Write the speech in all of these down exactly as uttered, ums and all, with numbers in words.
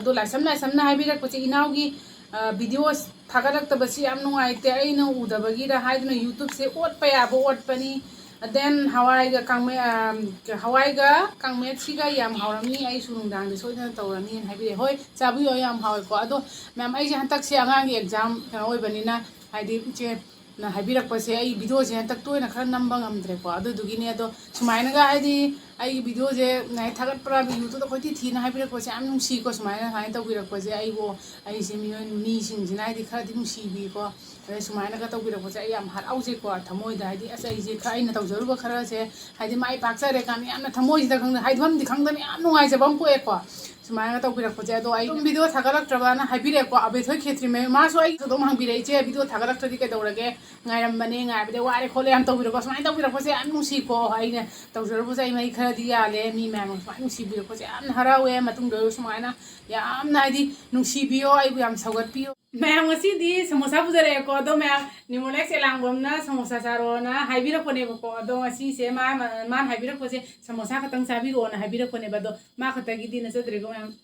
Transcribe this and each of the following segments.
ꯑꯗꯣ ꯂꯥꯏꯁꯝ ꯂꯥꯏꯁꯝꯅ ꯍꯥꯏꯕꯤꯔꯛꯄꯁꯦ, "ꯏꯅꯥꯎꯒꯤ ꯚꯤꯗꯤꯑꯣ ꯊꯥꯒꯠꯂꯛꯇꯕꯁꯤ ꯌꯥꯝ ꯅꯨꯡꯉꯥꯏꯇꯦ, ꯑꯩꯅ ꯎꯗꯕꯒꯤꯔ" ꯍꯥꯏꯗꯨꯅ YouTube-ꯁꯦ ꯑꯣꯠꯄ ꯌꯥꯕ ꯑꯣꯠꯄꯅꯤ꯫ Then ꯍꯋꯥꯏꯒ ꯀꯥꯡꯃꯦ-, ꯑ, ꯍꯋꯥꯏꯒ ꯀꯥꯡꯃꯦꯠꯁꯤꯒ ꯌꯥꯝ ꯍꯥꯎꯔꯝꯅꯤ, ꯑꯩꯁꯨ ꯅꯨꯡꯗꯥꯡꯗ ꯁꯣꯏꯗꯅ ꯇꯧꯔꯅꯤꯅ ꯍꯥꯏꯕꯤꯔꯛꯑꯦ꯫ ꯍꯣꯏ, ꯆꯥꯕꯤꯌꯣ, ꯌꯥꯝ ꯍꯥꯎꯋꯦꯀꯣ꯫ ꯑꯗꯣ ꯃꯌꯥꯝ, ꯑꯩꯁꯦ ꯍꯟꯗꯛꯁꯦ ꯑꯉꯥꯡꯒꯤ exam ꯀꯩꯅꯣ ꯑꯣꯏꯕꯅꯤꯅ, ꯍꯥꯏꯗꯤ ꯏꯆꯦꯅ ꯍꯥꯏꯕꯤꯔꯛꯄꯁꯦ, ꯑꯩ ꯚꯤꯗꯤꯑꯣꯁꯦ ꯍꯟꯗꯛ ꯇꯣꯏꯅ ꯈꯔ ꯅꯝꯕ ꯉꯝꯗ꯭ꯔꯦꯀꯣ꯫ ꯑꯗꯨꯗꯨꯒꯤꯅꯦ꯫ ꯑꯗꯣ ꯁꯨꯃꯥꯏꯅꯒ ꯍꯥꯏꯗꯤ ꯑꯩꯒꯤ ꯚꯤꯗꯤꯑꯣꯁꯦ ꯍꯥꯏꯗꯤ ꯊꯥꯒꯠꯄ꯭ꯔꯥ, YouTubeꯗ ꯀꯣꯏꯊꯤ ꯊꯤꯅ ꯍꯥꯏꯕꯤꯔꯛꯄꯁꯦ ꯌꯥꯝ ꯅꯨꯡꯁꯤꯀꯣ꯫ ꯁꯨꯃꯥꯏꯅ ꯁꯨꯃꯥꯏꯅ ꯇꯧꯕꯤꯔꯛꯄꯁꯦ, ꯑꯩꯕꯨ, ꯑꯩꯁꯦ ꯃꯤꯑꯣꯏ, ꯃꯤꯁꯤꯡꯁꯤꯅ ꯍꯥꯏꯗꯤ ꯈꯔꯗꯤ ꯅꯨꯡꯁꯤꯕꯤꯀꯣ꯫ ꯑꯗꯩ ꯁꯨꯃꯥꯏꯅꯒ ꯇꯧꯕꯤꯔꯛꯄꯁꯦ ꯑꯩ ꯌꯥꯝ ꯍꯔꯥꯎꯖꯩꯀꯣ ꯊꯃꯣꯏꯗ꯫ ꯍꯥꯏꯗꯤ ꯑꯁ, ꯑꯩꯁꯦ ꯈꯔ, ꯑꯩꯅ ꯇꯧꯖꯔꯨꯕ ꯈꯔꯁꯦ ꯍꯥꯏꯗꯤ ꯃꯥꯏ ꯄꯥꯛꯆꯔꯦ ꯀꯥꯏꯅ ꯌꯥꯝꯅ ꯊꯃꯣꯏꯁꯤꯗ ꯈꯪꯗꯦ, ꯍꯥꯏꯐꯝꯗꯤ ꯈꯪꯗꯅ ꯌꯥꯝ ꯅꯨꯡꯉꯥꯏꯖꯕ ꯑꯃ ꯄꯣꯛꯑꯦꯀꯣ꯫ ꯁꯨꯃꯥꯏꯅ ꯇꯧꯕꯤꯔꯛꯄꯁꯦ꯫ ꯑꯗꯣ ꯑꯩ ꯑꯗꯨꯝ ꯚꯤꯗꯤꯑꯣ ꯊꯥꯒꯠꯂꯛꯇ꯭ꯔꯕꯅ ꯍꯥꯏꯕꯤꯔꯛꯑꯦꯀꯣ꯫ ꯑꯕꯦꯊꯣꯏ ꯈꯦꯇ꯭ꯔꯤꯃꯌꯨꯝ, ꯃꯥꯁꯨ ꯑꯩ ꯑꯗꯨꯝ ꯍꯪꯕꯤꯔꯛꯏ, "ꯏꯆꯦ, ꯚꯤꯗꯤꯑꯣ ꯊꯥꯒꯠꯂꯛꯇ꯭ꯔꯗꯤ ꯀꯩꯗꯧꯔꯒꯦ? ꯉꯥꯏꯔꯝꯕꯅꯦ, ꯉꯥꯏꯕꯗ ꯋꯥꯔꯦ ꯈꯣꯠꯂꯦ" ꯌꯥꯝ ꯇꯧꯕꯤꯔꯛꯄ꯫ ꯁꯨꯃꯥꯏꯅ ꯇꯧꯕꯤꯔꯛꯄꯁꯦ ꯌꯥꯝ ꯅꯨꯡꯁꯤꯀꯣ꯫ ꯑꯩꯅ ꯇꯧꯖꯔꯨꯕꯁꯦ ꯑꯩ ꯃꯍꯩ ꯈꯔꯗꯤ ꯌꯥꯜꯂꯦ꯫ ꯃꯤ ꯃꯌꯥꯝꯅ ꯁꯨꯃꯥꯏꯅ ꯅꯨꯡꯁꯤꯕꯤꯔꯛꯄꯁꯦ ꯌꯥꯝꯅ ꯍꯔꯥꯎꯋꯦ꯫ ꯃꯇꯨꯡꯗꯁꯨ ꯁꯨꯃꯥꯏꯅ ꯌꯥꯝꯅ ꯍꯥꯏꯗꯤ ꯅꯨꯡꯁꯤꯕꯤꯌꯣ, ꯑꯩꯕꯨ ꯌꯥꯝ ꯁꯧꯒꯠꯄꯤꯌꯣ꯫ ꯃꯌꯥꯝ, ꯉꯁꯤꯗꯤ ꯁꯃꯣꯁꯥ ꯄꯨꯖꯔꯛꯑꯦꯀꯣ꯫ ꯑꯗꯣ ꯃꯌꯥꯝ, ꯅꯤꯃꯣꯂꯦꯛꯁ ꯑꯦꯂꯥꯡꯕꯝꯅ ꯁꯃꯣꯁꯥ ꯆꯥꯔꯣꯅ ꯍꯥꯏꯕꯤꯔꯛꯄꯅꯦꯕꯀꯣ꯫ ꯑꯗꯣ ꯉꯁꯤꯁꯦ ꯃꯥ, ꯃꯥꯅ ꯍꯥꯏꯕꯤꯔꯛꯄꯁꯦ ꯁꯃꯣꯁꯥ ꯈꯛꯇꯪ ꯆꯥꯕꯤꯔꯛꯑꯣꯅ ꯍꯥꯏꯕꯤꯔꯛꯄꯅꯦꯕ꯫ ꯑꯗꯣ ꯃꯥ ꯈꯛꯇꯒꯤꯗꯤ ꯅꯠꯆꯗ꯭ꯔꯦꯀꯣ ꯃꯌꯥꯝ,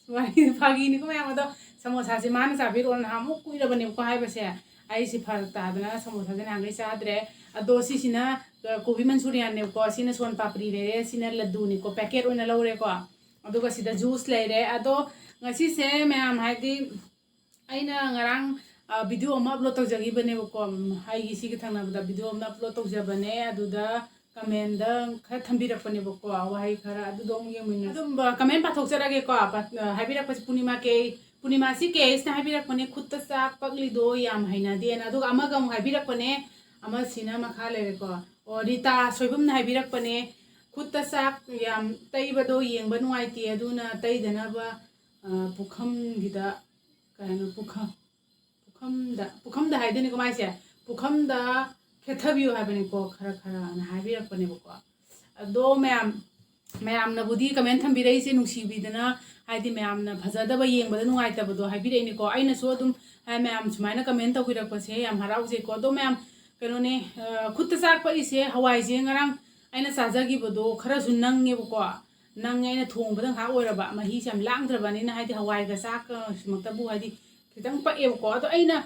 ꯋꯥꯔꯤ ꯐꯥꯒꯤꯅꯤꯀꯣ ꯃꯌꯥꯝ꯫ ꯑꯗꯣ ꯁꯃꯣꯁꯥꯁꯦ ꯃꯥꯅ ꯆꯥꯕꯤꯔꯛꯑꯣ, ꯅꯍꯥꯟꯃꯨꯛ ꯀꯨꯏꯔꯕꯅꯦꯕꯀꯣ ꯍꯥꯏꯕꯁꯦ꯫ ꯑꯩꯁꯦ ꯐꯔꯛ ꯇꯥꯗꯅ ꯁꯃꯣꯁꯥꯁꯦ ꯅꯍꯥꯟꯈꯩ ꯆꯥꯗ꯭ꯔꯦ꯫ ꯑꯗꯣ ꯁꯤꯁꯤꯅ, ꯑ, ꯀꯣꯕꯤ ꯃꯟꯆꯨꯔꯤꯌꯥꯟꯅꯦꯕꯀꯣ꯫ ꯁꯤꯅ ꯁꯣꯟ ꯄꯥꯄ꯭ꯔꯤ ꯂꯩꯔꯦ, ꯁꯤꯅ ꯂꯗꯨꯅꯤꯀꯣ, ꯄꯦꯀꯦꯠ ꯑꯣꯏꯅ ꯂꯧꯔꯦꯀꯣ꯫ ꯑꯗꯨꯒ ꯁꯤꯗ ꯖꯨꯁ ꯂꯩꯔꯦ꯫ ꯑꯗꯣ ꯉꯁꯤꯁꯦ ꯃꯌꯥꯝ ꯍꯥꯏꯗꯤ ꯑꯩꯅ ꯉꯔꯥꯡ, ꯑ, ꯚꯤꯗꯤꯑꯣ ꯑꯃ ꯑꯞꯂꯣꯗ ꯇꯧꯖꯈꯤꯕꯅꯦꯕꯀꯣ꯫ ꯎꯝ, ꯑꯩꯒꯤ ꯁꯤꯒꯤ ꯊꯪꯅꯕꯗ ꯚꯤꯗꯤꯑꯣ ꯑꯃ ꯑꯞꯂꯣꯗ ꯇꯧꯖꯕꯅꯦ꯫ ꯑꯗꯨꯗ ꯀꯃꯦꯟꯗ ꯈꯔ ꯊꯝꯕꯤꯔꯛꯄꯅꯦꯕꯀꯣ, ꯋꯥꯍꯩ ꯈꯔ, ꯑꯗꯨꯗꯣ ꯑꯃꯨꯛ ꯌꯦꯡꯃꯤꯟꯅꯁꯦ꯫ ꯑꯗꯨꯝ, ꯑ, ꯀꯃꯦꯟ ꯄꯥꯊꯣꯛꯆꯔꯒꯦꯀꯣ꯫ ꯄꯥ-, ꯑ, ꯍꯥꯏꯕꯤꯔꯛꯄꯁꯦ ꯄꯨꯔꯅꯤꯃꯥ ꯀꯦ, ꯄꯨꯔꯅꯤꯃꯥꯁꯤ ꯀꯦ ꯑꯦꯁꯅ ꯍꯥꯏꯕꯤꯔꯛꯄꯅꯦ, "ꯈꯨꯠꯇ ꯆꯥꯛ ꯄꯛꯂꯤꯗꯣ ꯌꯥꯝ ꯍꯩꯅꯗꯦꯅ"꯫ ꯑꯗꯨꯒ ꯑꯃꯒ ꯑꯃꯨꯛ ꯍꯥꯏꯕꯤꯔꯛꯄꯅꯦ, ꯑꯃꯁꯤꯅ ꯃꯈꯥ ꯂꯩꯔꯦꯀꯣ꯫ ꯑꯣ, ꯔꯤꯇꯥ ꯁꯣꯏꯕꯝꯅ ꯍꯥꯏꯕꯤꯔꯛꯄꯅꯦ, "ꯈꯨꯠꯇ ꯆꯥꯛ ꯌꯥꯝ ꯇꯩꯕꯗꯣ ꯌꯦꯡꯕ ꯅꯨꯡꯉꯥꯏꯇꯦ, ꯑꯗꯨꯅ ꯇꯩꯗꯅꯕ, ꯑ, ꯄꯨꯈꯝꯒꯤꯗ, ꯀꯩ ꯍꯥꯏꯅꯣ, ꯄꯨꯈꯝ, ꯄꯨꯈꯝꯗ, ꯄꯨꯈꯝꯗ ꯍꯥꯏꯗꯣꯏꯅꯤꯀꯣ ꯃꯥꯏꯁꯦ, ꯄꯨꯈꯝꯗ ꯈꯦꯠꯊꯕꯤꯌꯨ ꯍꯥꯏꯕꯅꯤꯀꯣ, ꯈꯔ ꯈꯔꯅ ꯍꯥꯏꯕꯤꯔꯛꯄꯅꯦꯕꯀꯣ"꯫ ꯑꯗꯣ ꯃꯌꯥꯝ, ꯃꯌꯥꯝꯅꯕꯨꯗꯤ ꯀꯃꯦꯟ ꯊꯝꯕꯤꯔꯛꯏꯁꯦ ꯅꯨꯡꯁꯤꯕꯤꯗꯅ, ꯍꯥꯏꯗꯤ ꯃꯌꯥꯝꯅ ꯐꯖꯗꯕ ꯌꯦꯡꯕꯗ ꯅꯨꯡꯉꯥꯏꯇꯕꯗꯣ ꯍꯥꯏꯕꯤꯔꯛꯏꯅꯤꯀꯣ꯫ ꯑꯩꯅꯁꯨ ꯑꯗꯨꯝ, ꯍꯥꯏ, ꯃꯌꯥꯝ ꯁꯨꯃꯥꯏꯅ ꯀꯃꯦꯟ ꯇꯧꯕꯤꯔꯛꯄꯁꯦ ꯌꯥꯝ ꯍꯔꯥꯎꯖꯩꯀꯣ꯫ ꯑꯗꯣ ꯃꯌꯥꯝ, ꯀꯩꯅꯣꯅꯦ, ꯑ, ꯈꯨꯠꯇ ꯆꯥꯛ ꯄꯛꯏꯁꯦ, ꯍꯋꯥꯏꯁꯦ ꯉꯔꯥꯡ ꯑꯩꯅ ꯆꯥꯖꯈꯤꯕꯗꯣ ꯈꯔꯁꯨ ꯅꯪꯉꯦꯕꯀꯣ꯫ ꯅꯪ ꯑꯩꯅ ꯊꯣꯡꯕꯗ ꯉꯥꯏꯍꯥꯛ ꯑꯣꯏꯔꯕ ꯃꯍꯤꯁꯦ ꯌꯥꯝ ꯂꯥꯡꯗ꯭ꯔꯕꯅꯤꯅ, ꯍꯥꯏꯗꯤ ꯍꯋꯥꯏꯒ ꯆꯥꯛꯀ ꯁꯤꯃꯛꯇꯕꯨ ꯍꯥꯏꯗꯤ ꯈꯤꯇꯪ ꯄꯛꯑꯦꯕꯀꯣ꯫ ꯑꯗꯣ ꯑꯩꯅ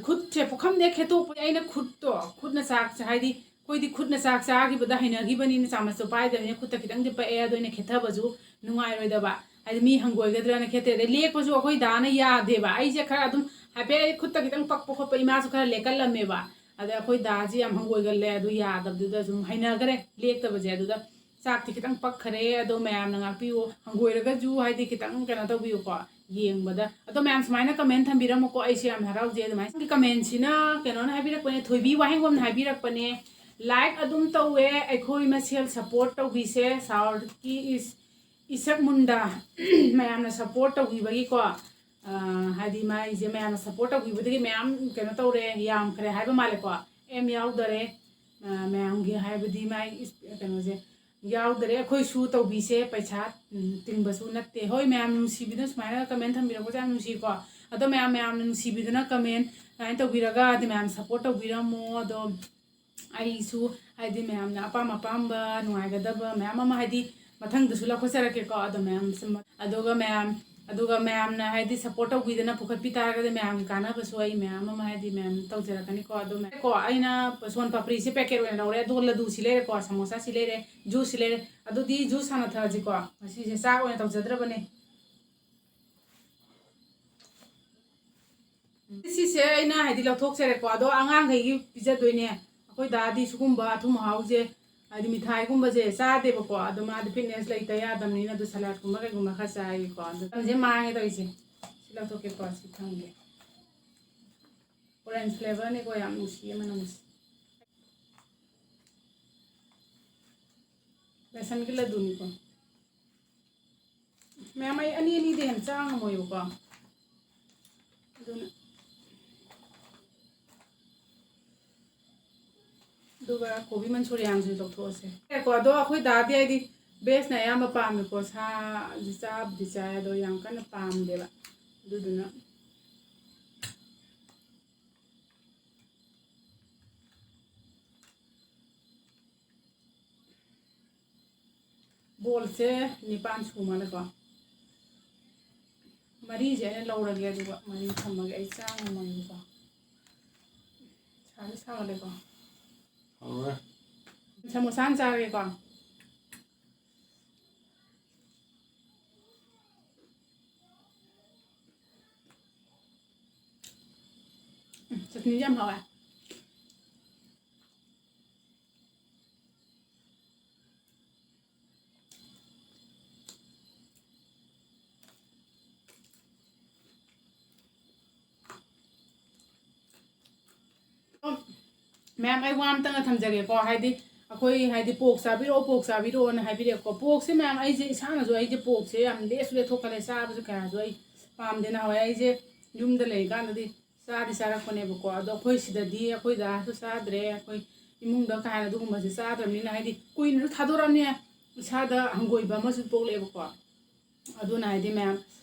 ꯈꯨꯠꯁꯦ ꯄꯨꯈꯝꯗ ꯍꯦꯛ ꯈꯦꯠꯇꯣꯛꯄ, ꯑꯩꯅ ꯈꯨꯠꯇꯣ, ꯈꯨꯠꯅ ꯆꯥꯛꯁꯦ ꯍꯥꯏꯗꯤ ꯑꯩꯈꯣꯏꯗꯤ ꯈꯨꯠꯅ ꯆꯥꯛ ꯆꯥꯈꯤꯕꯗ ꯍꯩꯅꯈꯤꯕꯅꯤꯅ ꯆꯥꯃꯁꯇꯣ ꯄꯥꯏꯗꯕꯅꯤꯅ ꯈꯨꯠꯇ ꯈꯤꯇꯪꯗꯤ ꯄꯛꯑꯦ꯫ ꯑꯗꯣ ꯑꯩꯅ ꯈꯦꯠꯊꯕꯁꯨ ꯅꯨꯡꯉꯥꯏꯔꯣꯏꯗꯕ, ꯍꯥꯏꯗꯤ ꯃꯤ ꯍꯪꯒꯣꯏꯒꯗ꯭ꯔꯅ ꯈꯦꯠꯇꯦ꯫ ꯑꯗꯩ ꯂꯦꯛꯄꯁꯨ ꯑꯩꯈꯣꯏ ꯗꯥꯅ ꯌꯥꯗꯦꯕ꯫ ꯑꯩꯁꯦ ꯈꯔ ꯑꯗꯨꯝ ꯍꯥꯏꯐꯦꯠ ꯑꯩ ꯈꯨꯠꯇ ꯈꯤꯇꯪ ꯄꯛꯄ ꯈꯣꯠꯄ ꯏꯃꯥꯁꯨ ꯈꯔ ꯂꯦꯛꯀꯜꯂꯝꯃꯦꯕ꯫ ꯑꯗ ꯑꯩꯈꯣꯏ ꯗꯥꯁꯦ ꯌꯥꯝ ꯍꯪꯒꯣꯏꯒꯜꯂꯦ꯫ ꯑꯗꯨ ꯌꯥꯗꯕꯗꯨꯗ ꯁꯨꯝ ꯍꯩꯅꯈ꯭ꯔꯦ ꯂꯦꯛꯇꯕꯁꯦ꯫ ꯑꯗꯨꯗ ꯆꯥꯛꯇꯤ ꯈꯤꯇꯪ ꯄꯛꯈ꯭ꯔꯦ꯫ ꯑꯗꯣ ꯃꯌꯥꯝꯅ ꯉꯥꯛꯄꯤꯌꯨ, ꯍꯪꯒꯣꯏꯔꯒꯁꯨ ꯍꯥꯏꯗꯤ ꯈꯤꯇꯪ ꯀꯩꯅꯣ ꯇꯧꯕꯤꯌꯨꯀꯣ ꯌꯦꯡꯕꯗ꯫ ꯑꯗꯣ ꯃꯌꯥꯝ ꯁꯨꯃꯥꯏꯅ ꯀꯃꯦꯟ ꯊꯝꯕꯤꯔꯝꯃꯨꯀꯣ, ꯑꯩꯁꯨ ꯌꯥꯝ ꯍꯔꯥꯎꯖꯩ꯫ ꯑꯗꯨꯃꯥꯏꯅ ꯀꯃꯦꯟꯁꯤꯅ ꯀꯩꯅꯣꯅ ꯍꯥꯏꯕꯤꯔꯛꯄꯅꯦ, ꯊꯣꯏꯕꯤ ꯋꯥꯍꯦꯡꯕꯝꯅ ꯍꯥꯏꯕꯤꯔꯛꯄꯅꯦ, "ꯂꯥꯏꯛ ꯑꯗꯨꯝ ꯇꯧꯋꯦ, ꯑꯩꯈꯣꯏ ꯃꯁꯦꯜ ꯁꯞꯄꯣꯔꯠ ꯇꯧꯕꯤꯁꯦ ꯁꯥꯎꯠꯀꯤ ꯏꯁ-, ꯏꯁꯛ ꯃꯨꯟꯗ ꯃꯌꯥꯝꯅ ꯁꯞꯄꯣꯔꯠ ꯇꯧꯕꯤꯕꯒꯤꯀꯣ꯫ ꯍꯥꯏꯗꯤ ꯃꯥꯏꯁꯦ ꯃꯌꯥꯝꯅ ꯁꯞꯄꯣꯔꯠ ꯇꯧꯕꯤꯕꯗꯒꯤ ꯃꯌꯥꯝ ꯀꯩꯅꯣ ꯇꯧꯔꯦ, ꯌꯥꯝꯈ꯭ꯔꯦ ꯍꯥꯏꯕ ꯃꯥꯜꯂꯦꯀꯣ꯫ ꯑꯦꯝ ꯌꯥꯎꯗꯔꯦ꯫ ꯃꯌꯥꯝꯒꯤ ꯍꯥꯏꯕꯗꯤ ꯃꯥꯏ ꯏꯁ-, ꯀꯩꯅꯣꯁꯦ ꯌꯥꯎꯗꯔꯦ꯫ ꯑꯩꯈꯣꯏꯁꯨ ꯇꯧꯕꯤꯁꯦ, ꯄꯩꯁꯥ ꯇꯤꯡꯕꯁꯨ ꯅꯠꯇꯦ꯫ ꯍꯣꯏ, ꯃꯌꯥꯝ ꯅꯨꯡꯁꯤꯕꯤꯗꯨꯅ ꯁꯨꯃꯥꯏꯅ ꯀꯃꯦꯟ ꯊꯝꯕꯤꯔꯛꯄꯁꯦ ꯌꯥꯝ ꯅꯨꯡꯁꯤꯀꯣ꯫ ꯑꯗꯣ ꯃꯌꯥꯝ, ꯃꯌꯥꯝꯅ ꯅꯨꯡꯁꯤꯕꯤꯗꯨꯅ ꯀꯃꯦꯟ ꯑꯗꯨꯃꯥꯏꯅ ꯇꯧꯕꯤꯔꯒ ꯑꯗꯨ ꯃꯌꯥꯝ ꯁꯞꯄꯣꯔꯠ ꯇꯧꯕꯤꯔꯝꯃꯣ꯫ ꯑꯗꯣ ꯑꯩꯁꯨ ꯍꯥꯏꯗꯤ ꯃꯌꯥꯝꯅ ꯑꯄꯥꯝ ꯑꯄꯥꯝꯕ ꯅꯨꯡꯉꯥꯏꯒꯗꯕ ꯃꯌꯥꯝ ꯑꯃ ꯍꯥꯏꯗꯤ ꯃꯊꯪꯗꯁꯨ ꯂꯧꯈꯠꯆꯔꯛꯀꯦꯀꯣ꯫ ꯑꯗꯣ ꯃꯌꯥꯝ ꯁꯨꯝ-, ꯑꯗꯨꯒ ꯃꯌꯥꯝ, ꯑꯗꯨꯒ ꯃꯌꯥꯝꯅ ꯍꯥꯏꯗꯤ ꯁꯞꯄꯣꯔꯠ ꯇꯧꯕꯤꯗꯅ ꯄꯨꯈꯠꯄꯤ ꯇꯥꯔꯒꯗꯤ ꯃꯌꯥꯝꯒꯤ ꯀꯥꯟꯅꯕꯁꯨ ꯑꯩ ꯃꯌꯥꯝ ꯑꯃ ꯍꯥꯏꯗꯤ ꯃꯌꯥꯝ ꯇꯧꯖꯔꯛꯀꯅꯤꯀꯣ꯫ ꯑꯗꯣ ꯃꯌꯥꯝ-, ꯀꯣ, ꯑꯩꯅ ꯁꯣꯟ ꯄꯥꯄ꯭ꯔꯤꯁꯦ ꯄꯦꯀꯦꯠ ꯑꯣꯏꯅ ꯂꯧꯔꯦ, ꯑꯗꯨꯒ ꯂꯗꯨꯁꯤ ꯂꯩꯔꯦꯀꯣ, ꯁꯃꯣꯁꯥꯁꯤ ꯂꯩꯔꯦ, ꯖꯨꯁꯁꯤ ꯂꯩꯔꯦ꯫ ꯑꯗꯨꯗꯤ ꯖꯨꯁ ꯍꯥꯟꯅ ꯊꯛꯑꯁꯤꯀꯣ, ꯉꯁꯤꯁꯦ ꯆꯥꯛ ꯑꯣꯏꯅ ꯇꯧꯖꯗ꯭ꯔꯕꯅꯦ꯫ ꯁꯤꯁꯦ ꯑꯩꯅ ꯍꯥꯏꯗꯤ ꯂꯧꯊꯣꯛꯆꯔꯦꯀꯣ꯫ ꯑꯗꯣ ꯑꯉꯥꯡꯈꯩꯒꯤ ꯄꯤꯖꯗꯣꯏꯅꯦ꯫ ꯑꯩꯈꯣꯏ ꯗꯥꯗꯤ ꯁꯤꯒꯨꯝꯕ ꯑꯊꯨꯝ ꯑꯍꯥꯎꯁꯦ ꯍꯥꯏꯗꯤ ꯃꯤꯊꯥꯏꯒꯨꯝꯕꯁꯦ ꯆꯥꯗꯦꯕꯀꯣ꯫ ꯑꯗꯣ ꯃꯥꯗꯤ ꯐꯤꯠꯅꯦꯁ ꯂꯩꯇ ꯌꯥꯗꯕꯅꯤꯅ ꯑꯗꯣ ꯁꯂꯥꯠꯀꯨꯝꯕ ꯀꯩꯒꯨꯝꯕ ꯈꯔ ꯆꯥꯏꯌꯦꯀꯣ꯫ ꯑꯗꯣ ꯃꯇꯝꯁꯦ ꯃꯥꯡꯉꯦ ꯇꯧꯔꯤꯁꯦ꯫ ꯁꯤ ꯂꯧꯊꯣꯛꯀꯦꯀꯣ, ꯁꯤ ꯊꯝꯒꯦ꯫ ꯑꯣꯔꯦꯟꯖ ꯐ꯭ꯂꯦꯕꯔꯅꯤꯀꯣ, ꯌꯥꯝ ꯅꯨꯡꯁꯤꯌꯦ ꯃꯅꯝꯁꯦ꯫ ꯕꯦꯁꯟꯒꯤ ꯂꯗꯨꯅꯤꯀꯣ꯫ ꯃꯌꯥꯝ ꯑꯩ ꯑꯅꯤ ꯑꯅꯤꯗꯤ ꯍꯦꯟꯅ ꯆꯥ ꯉꯝꯃꯣꯏꯕꯀꯣ꯫ ꯑꯗꯨꯅ, ꯑꯗꯨꯒ ꯀꯣꯕꯤ ꯃꯟꯆꯨꯔꯤꯌꯥꯟꯁꯨ ꯂꯧꯊꯣꯛꯑꯁꯦ꯫ ꯀꯣ, ꯑꯗꯣ ꯑꯩꯈꯣꯏ ꯗꯥꯗꯤ ꯍꯥꯏꯗꯤ ꯚꯦꯖꯅ ꯑꯌꯥꯝꯕ ꯄꯥꯝꯃꯦꯀꯣ, ꯁꯥꯁꯨ ꯆꯥꯕꯨꯗꯤ ꯆꯥꯏ, ꯑꯗꯣ ꯌꯥꯝ ꯀꯟꯅ ꯄꯥꯝꯗꯦꯕ꯫ ꯑꯗꯨꯗꯨꯅ ꯕꯣꯜꯁꯦ ꯅꯤꯄꯥꯟ ꯁꯨ ꯃꯥꯜꯂꯦꯀꯣ꯫ ꯃꯔꯤꯁꯦ ꯑꯩꯅ ꯂꯧꯔꯒꯦ, ꯑꯗꯨꯒ ꯃꯔꯤ ꯊꯝꯃꯒꯦ, ꯑꯩ ꯆꯥ ꯉꯝꯃꯣꯏꯕꯀꯣ꯫ ꯁꯥꯁꯨ ꯁꯥꯒꯠꯂꯦꯀꯣ꯫ ꯍꯥꯎꯔꯦ꯫ ꯁꯃꯣꯁꯥ ꯑꯃ ꯆꯥꯔꯒꯦꯀꯣ꯫ ꯎꯝ, ꯆꯠꯅꯤꯁꯦ ꯌꯥꯝ ꯍꯥꯎꯋꯦ꯫ ꯃꯌꯥꯝ, ꯑꯩ ꯋꯥ ꯑꯝꯇꯪꯒ ꯊꯝꯖꯒꯦꯀꯣ, ꯍꯥꯏꯗꯤ ꯑꯩꯈꯣꯏ, ꯍꯥꯏꯗꯤ, ꯄꯣꯛ ꯆꯥꯕꯤꯔꯛꯑꯣ, ꯄꯣꯛ ꯆꯥꯕꯤꯔꯛꯑꯣꯅ ꯍꯥꯏꯕꯤꯔꯛꯑꯦꯀꯣ꯫ ꯄꯣꯛꯁꯦ ꯃꯌꯥꯝ, ꯑꯩꯁꯦ ꯏꯁꯥꯅꯁꯨ, ꯑꯩꯁꯦ ꯄꯣꯛꯁꯦ ꯌꯥꯝ ꯂꯦꯁꯁꯨ ꯂꯦꯊꯣꯛꯀꯜꯂꯦ, ꯆꯥꯕꯁꯨ ꯀꯌꯥꯁꯨ ꯑꯩ ꯄꯥꯝꯗꯦ꯫ ꯅꯍꯥꯟꯋꯥꯏ ꯑꯩꯁꯦ ꯌꯨꯝꯗ ꯂꯩꯔꯤꯀꯥꯟꯗꯗꯤ ꯆꯥꯗꯤ ꯆꯥꯔꯛꯄꯅꯦꯕꯀꯣ꯫ ꯑꯗꯣ ꯑꯩꯈꯣꯏ ꯁꯤꯗꯗꯤ ꯑꯩꯈꯣꯏ ꯗꯥꯁꯨ ꯆꯥꯗ꯭ꯔꯦ, ꯑꯩꯈꯣꯏ ꯏꯃꯨꯡꯗ ꯀꯥ ꯍꯦꯟꯅ ꯑꯗꯨꯒꯨꯝꯕꯁꯦ ꯆꯥꯗ꯭ꯔꯕꯅꯤꯅ, ꯍꯥꯏꯗꯤ ꯀꯨꯏꯅꯁꯨ ꯊꯥꯗꯣꯔꯛꯑꯕꯅꯤꯅ ꯏꯁꯥꯗ ꯍꯪꯒꯣꯏꯕ ꯑꯃꯁꯨ ꯄꯣꯛꯂꯛꯑꯦꯕꯀꯣ꯫ ꯑꯗꯨꯅ ꯍꯥꯏꯗꯤ ꯃꯌꯥꯝ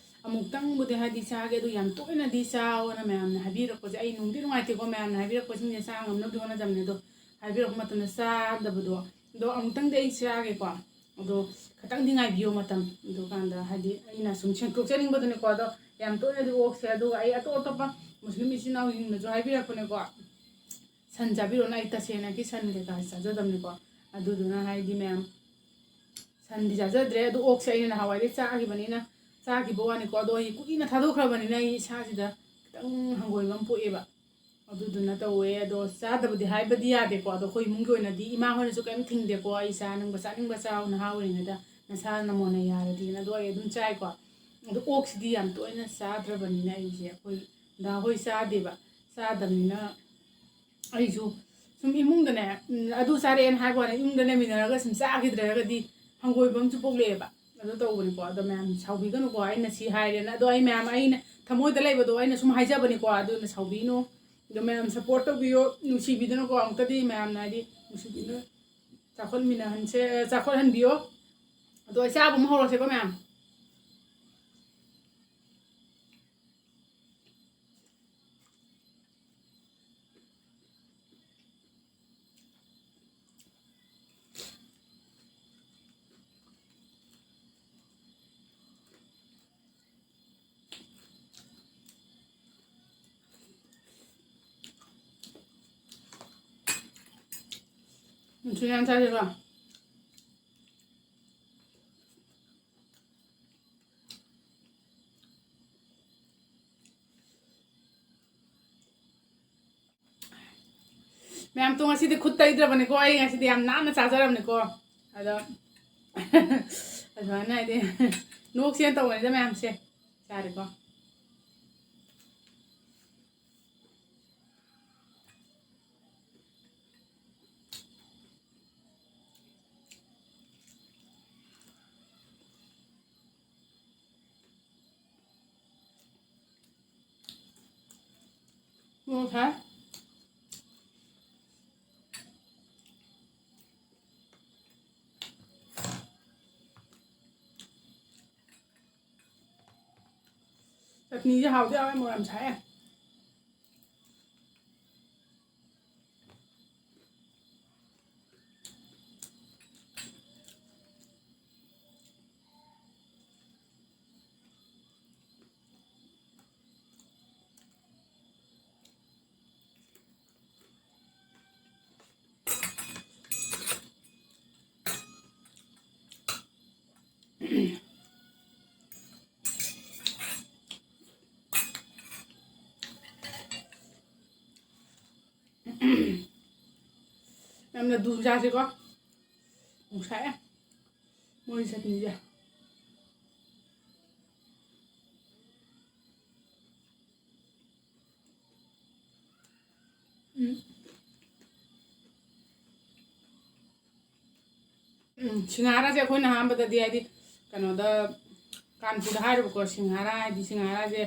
ꯑꯃꯨꯛꯇꯪꯕꯨꯗꯤ ꯍꯥꯏꯗꯤ ꯆꯥꯒꯦ, ꯑꯗꯨ ꯌꯥꯝ ꯇꯣꯏꯅꯗꯤ ꯆꯥꯎꯑꯣꯅ ꯃꯌꯥꯝꯅ ꯍꯥꯏꯕꯤꯔꯛꯄꯁꯦ ꯑꯩ ꯅꯨꯡꯗꯤ ꯅꯨꯡꯉꯥꯏꯇꯦꯀꯣ꯫ ꯃꯌꯥꯝꯅ ꯍꯥꯏꯕꯤꯔꯛꯄꯁꯤꯡꯁꯦ ꯆꯥ ꯉꯝꯅꯕꯗꯤ ꯍꯣꯠꯅꯖꯕꯅꯦ, ꯑꯗꯣ ꯍꯥꯏꯕꯤꯔꯛꯄ ꯃꯇꯝꯗ ꯆꯥꯗꯕꯗꯣ꯫ ꯑꯗꯣ ꯑꯃꯨꯛꯇꯪꯗꯤ ꯑꯩ ꯆꯥꯒꯦꯀꯣ꯫ ꯑꯗꯣ ꯈꯤꯇꯪꯗꯤ ꯉꯥꯏꯕꯤꯌꯣ ꯃꯇꯝ꯫ ꯑꯗꯨꯀꯥꯟꯗ ꯍꯥꯏꯗꯤ ꯑꯩꯅ ꯁꯨꯝ ꯁꯦꯡꯇꯣꯛꯆꯅꯤꯡꯕꯗꯨꯅꯤꯀꯣ꯫ ꯑꯗꯣ ꯌꯥꯝ ꯇꯣꯏꯅꯗꯤ ꯑꯣꯛꯁꯦ꯫ ꯑꯗꯨꯒ ꯑꯩ ꯑꯇꯣꯞ ꯑꯇꯣꯞꯄ ꯃꯨꯁꯂꯤꯝ ꯏꯆꯤꯟ ꯏꯅꯥꯎꯁꯤꯡꯅꯁꯨ ꯍꯥꯏꯕꯤꯔꯛꯄꯅꯦꯀꯣ, ꯁꯟ ꯆꯥꯕꯤꯔꯣꯅ꯫ ꯑꯩ ꯇꯁꯦꯡꯅꯒꯤ ꯁꯟ ꯀꯩꯀꯥꯁꯦ ꯆꯥꯖꯗꯕꯅꯤꯀꯣ꯫ ꯑꯗꯨꯗꯨꯅ ꯍꯥꯏꯗꯤ ꯃꯌꯥꯝ ꯁꯟꯗꯤ ꯆꯥꯖꯗ꯭ꯔꯦ꯫ ꯑꯗꯨ ꯑꯣꯛꯁꯦ ꯑꯩꯅ ꯅꯍꯥꯟꯋꯥꯏꯗꯩ ꯆꯥꯈꯤꯕꯅꯤꯅ, ꯆꯥꯈꯤꯕ ꯋꯥꯅꯤꯀꯣ꯫ ꯑꯗꯣ ꯑꯩ ꯀꯨꯏꯅ ꯊꯥꯗꯣꯛꯈ꯭ꯔꯕꯅꯤꯅ ꯑꯩ ꯏꯁꯥꯁꯤꯗ ꯈꯤꯇꯪ ꯍꯪꯒꯣꯏꯕ ꯑꯃ ꯄꯣꯛꯑꯦꯕ꯫ ꯑꯗꯨꯗꯨꯅ ꯇꯧꯋꯦ꯫ ꯑꯗꯣ ꯆꯥꯗꯕꯗꯤ ꯍꯥꯏꯕꯗꯤ ꯌꯥꯗꯦꯀꯣ꯫ ꯑꯗꯣ ꯑꯩꯈꯣꯏ ꯏꯃꯨꯡꯒꯤ ꯑꯣꯏꯅꯗꯤ ꯏꯃꯥ ꯍꯣꯏꯅꯁꯨ ꯀꯔꯤꯝ ꯊꯤꯡꯗꯦꯀꯣ꯫ ꯑꯩ ꯆꯥꯅꯤꯡꯕ ꯆꯥꯅꯤꯡꯕ ꯆꯥꯎ, ꯅꯍꯥ ꯑꯣꯏꯔꯤꯉꯩꯗ ꯅꯁꯥ ꯅꯃꯣꯟꯅ ꯌꯥꯔꯗꯤꯅ꯫ ꯑꯗꯣ ꯑꯩ ꯑꯗꯨꯝ ꯆꯥꯏꯀꯣ꯫ ꯑꯗꯣ ꯑꯣꯛꯁꯤꯗꯤ ꯌꯥꯝ ꯇꯣꯏꯅ ꯆꯥꯗ꯭ꯔꯕꯅꯤꯅ ꯑꯩꯁꯦ, ꯑꯩꯈꯣꯏ ꯗꯥ ꯍꯣꯏ ꯆꯥꯗꯦꯕ꯫ ꯆꯥꯗꯕꯅꯤꯅ ꯑꯩꯁꯨ ꯁꯨꯝ ꯏꯃꯨꯡꯗꯅꯦ, ꯎꯝ, ꯑꯗꯨ ꯆꯥꯔꯛꯑꯦꯅ ꯍꯥꯏꯕ ꯋꯥꯅꯤ, ꯏꯃꯨꯡꯗ ꯂꯩꯃꯤꯟꯅꯔꯒ ꯁꯨꯝ ꯆꯥꯈꯤꯗ꯭ꯔꯒꯗꯤ ꯍꯪꯒꯣꯏꯕ ꯑꯃꯁꯨ ꯄꯣꯛꯂꯛꯑꯦꯕ꯫ ꯑꯗꯨ ꯇꯧꯕꯅꯤꯀꯣ꯫ ꯑꯗꯣ ꯃꯌꯥꯝ ꯁꯥꯎꯕꯤꯒꯅꯨꯀꯣ, ꯑꯩꯅ ꯁꯤ ꯍꯥꯏꯔꯦꯅ꯫ ꯑꯗꯣ ꯑꯩ ꯃꯌꯥꯝ, ꯑꯩꯅ ꯊꯃꯣꯏꯗ ꯂꯩꯕꯗꯣ ꯑꯩꯅ ꯁꯨꯝ ꯍꯥꯏꯖꯕꯅꯤꯀꯣ, ꯑꯗꯨꯅ ꯁꯥꯎꯕꯤꯅꯨ꯫ ꯑꯗꯣ ꯃꯌꯥꯝ ꯁꯞꯄꯣꯔꯠ ꯇꯧꯕꯤꯌꯣ, ꯅꯨꯡꯁꯤꯕꯤꯗꯅꯀꯣ꯫ ꯑꯃꯨꯛꯇꯗꯤ ꯃꯌꯥꯝꯅ ꯍꯥꯏꯗꯤ ꯅꯨꯡꯁꯤꯕꯤꯅ ꯆꯥꯎꯈꯠꯃꯤꯟꯅꯍꯟꯁꯦ, ꯆꯥꯎꯈꯠꯍꯟꯕꯤꯌꯣ꯫ ꯑꯗꯣ ꯑꯩ ꯆꯥꯕ ꯑꯃ ꯍꯧꯔꯁꯦꯀꯣ ꯃꯌꯥꯝ꯫ ꯁꯨ ꯌꯥꯝ ꯆꯥꯁꯤꯀꯣ꯫ ꯃꯌꯥꯝ ꯇꯣ ꯉꯁꯤꯗꯤ ꯈꯨꯠ ꯇꯩꯗ꯭ꯔꯕꯅꯤꯀꯣ, ꯑꯩ ꯉꯁꯤꯗꯤ ꯌꯥꯝ ꯅꯥꯟꯅ ꯆꯥꯖꯔꯕꯅꯤꯀꯣ꯫ ꯑꯗꯣ ꯑꯗꯨꯃꯥꯏꯅ ꯍꯥꯏꯗꯤ ꯅꯣꯛꯁꯦꯅ ꯇꯧꯕꯅꯤꯗ ꯃꯌꯥꯝꯁꯦ꯫ ꯆꯥꯔꯦꯀꯣ꯫ ꯃꯣꯔꯣꯛ ꯁꯥꯏ꯫ ꯆꯠꯅꯤꯁꯦ ꯍꯥꯎꯗꯤ ꯍꯥꯎꯋꯦ, ꯃꯣꯔꯣꯛ ꯌꯥꯝ ꯁꯥꯏꯌꯦ꯫ ꯌꯥꯝꯅ ꯗꯨꯝ ꯆꯥꯁꯤꯀꯣ꯫ ꯅꯨꯡꯁꯥꯏ꯫ ꯃꯣꯏ ꯆꯠꯅꯤꯁꯦ꯫ ꯎꯝ꯫ ꯎꯝ, ꯁꯤꯡꯍꯥꯔꯥꯁꯦ ꯑꯩꯈꯣꯏꯅ ꯑꯍꯥꯟꯕꯗꯗꯤ ꯍꯥꯏꯗꯤ ꯀꯩꯅꯣꯗ ꯀꯥꯟꯄꯨꯔꯗ ꯍꯥꯏꯔꯨꯕꯀꯣ, ꯁꯤꯡꯍꯥꯔꯥ ꯍꯥꯏꯗꯤ ꯁꯤꯡꯍꯥꯔꯥꯁꯦ,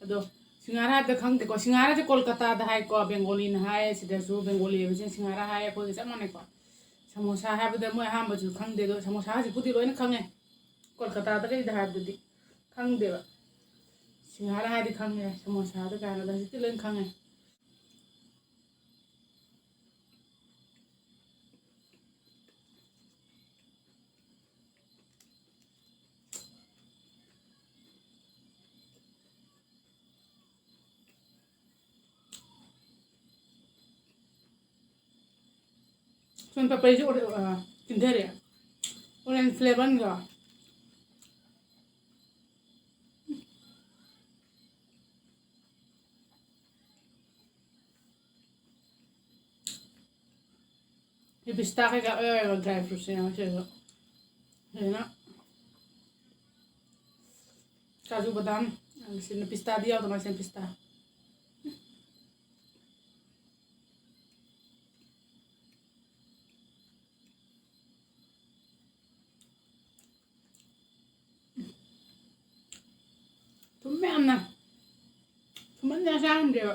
ꯑꯗꯣ ꯁꯤꯡꯍꯥꯔꯥ ꯍꯥꯏꯕꯗ ꯈꯪꯗꯦꯀꯣ, ꯁꯤꯡꯍꯥꯔꯥꯁꯦ ꯀꯣꯜꯀꯇꯥꯗ ꯍꯥꯏꯀꯣ, ꯕꯦꯡꯒꯣꯂꯤꯅ ꯍꯥꯏ, ꯁꯤꯗꯁꯨ ꯕꯦꯡꯒꯣꯂꯤ ꯑꯣꯏꯕꯁꯤꯅ ꯁꯤꯡꯍꯥꯔꯥ ꯍꯥꯏ, ꯑꯩꯈꯣꯏꯒ ꯆꯞ ꯃꯥꯟꯅꯩꯀꯣ꯫ ꯁꯃꯣꯁꯥ ꯍꯥꯏꯕꯗ ꯃꯣꯏ ꯑꯍꯥꯟꯕꯁꯨ ꯈꯪꯗꯦ, ꯑꯗꯣ ꯁꯃꯣꯁꯥ ꯍꯧꯖꯤꯛꯄꯨꯗꯤ ꯂꯣꯏꯅ ꯈꯪꯉꯦ, ꯀꯣꯜꯀꯇꯥꯗ ꯀꯩꯗ ꯍꯥꯏꯕꯗꯨꯗꯤ ꯈꯪꯗꯦꯕ꯫ ꯁꯤꯡꯍꯥꯔꯥ ꯍꯥꯏꯗꯤ ꯈꯪꯉꯦ, ꯁꯃꯣꯁꯥꯗ ꯀꯥꯏꯅ ꯍꯧꯖꯤꯛꯇꯤ ꯂꯣꯏ ꯈꯪꯉꯦ꯫ ꯁꯣꯟ ꯄꯥꯄ꯭ꯔꯤꯁꯨ ꯑꯣꯔꯦ-, ꯑ, ꯆꯤꯟꯊꯔꯦ꯫ Orange flavorꯒ꯫ ꯁꯤ pista ꯀꯩꯀꯥ ꯂꯣꯏ ꯌꯥꯎꯔꯦ, dry fruitsꯁꯦ ꯌꯦꯡꯉꯣ ꯁꯤꯗꯁꯨ꯫ ꯁꯤꯗꯅ ꯀꯥꯖꯨ ꯕꯗꯥꯝ, ꯁꯤꯅ pistaꯗꯤ ꯌꯥꯎꯗꯕ, ꯁꯤꯅ pista꯫ ꯊꯨꯝꯃꯦ ꯌꯥꯝꯅ꯫ ꯊꯨꯝꯃꯟꯗꯅ ꯆꯥ ꯉꯝꯗꯦꯕ꯫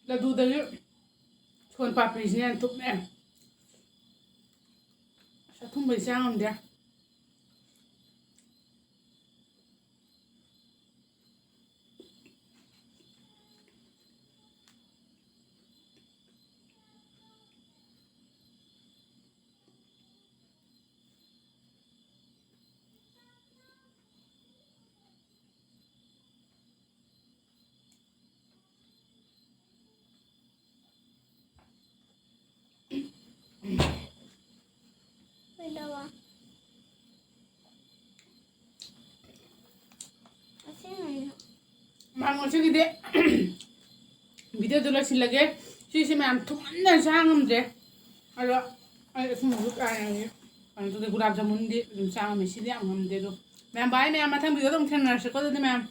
ꯂꯗꯨꯗꯒꯤ ꯁꯣꯟ ꯄꯥꯄ꯭ꯔꯤꯁꯤꯅ ꯍꯦꯟꯅ ꯊꯨꯝꯃꯦ꯫ ꯑꯁ, ꯑꯊꯨꯝꯕꯗꯤ ꯆꯥ ꯉꯝꯗꯦ꯫ ꯀꯩꯗꯧꯕ? ꯑꯁꯦꯡꯕꯩꯔꯣ? ꯃꯥ ꯉꯁꯤꯒꯤꯗꯤ videoꯗꯨ ꯂꯣꯏꯁꯤꯜꯂꯒꯦ꯫ ꯁꯤꯁꯦ ꯃꯌꯥꯝ ꯊꯨꯝꯃꯟꯗꯅ ꯆꯥ ꯉꯝꯗ꯭ꯔꯦ꯫ ꯑꯗꯣ ꯑꯩ ꯑꯊꯨꯝꯕꯁꯨ ꯀꯥ ꯍꯦꯟꯅ ꯀꯩꯅꯣ ꯇꯧꯗꯦ꯫ ꯒꯨꯂꯥꯞ ꯖꯥꯃꯨꯟꯗꯤ ꯑꯗꯨꯝ ꯆꯥ ꯉꯝꯃꯦ꯫ ꯁꯤꯗꯤ ꯌꯥꯝ ꯉꯝꯗꯦ꯫ ꯑꯗꯣ ꯃꯌꯥꯝ, bye ꯃꯌꯥꯝ, ꯃꯊꯪ videoꯗ ꯑꯃꯨꯛ ꯊꯦꯡꯅꯔꯁꯤꯀꯣ ꯑꯗꯨꯗꯤ ꯃꯌꯥꯝ꯫